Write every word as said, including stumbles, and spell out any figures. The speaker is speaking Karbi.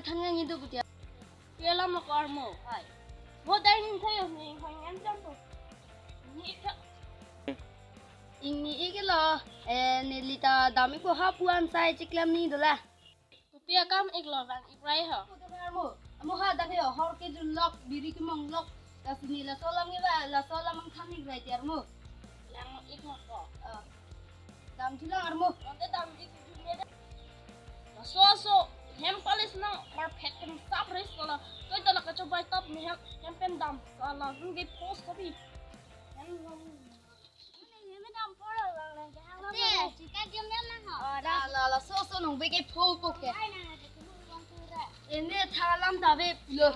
Thangnat ngi do putia. Pi alam lo ko armo. Hai. Mo dining thayo ni hoi ngan jam to. Ni tha. Ingni iklo, eh, neli ta dam ikpo ha pu an sai chiklam ni dola. Kopi akam iklo bang iprai ho. Armo, amo ha dak yo, hor kejun lok, biri kemong lok, lasi ni laso alam ke ba, laso alam ang than ikrai ti armo. Lang ik mo ko. Ah. Dam thulang armo. Ante dam ik jun ne. Laso aso, hem palace na, marphet pen sap res ko la, toi ta la kachobai tap ni hem, hem pen dam, sala, hung ke post kopi. Hem, hem. La, la, laso aso nong beke pho po ke. Ene thalam ta be lo.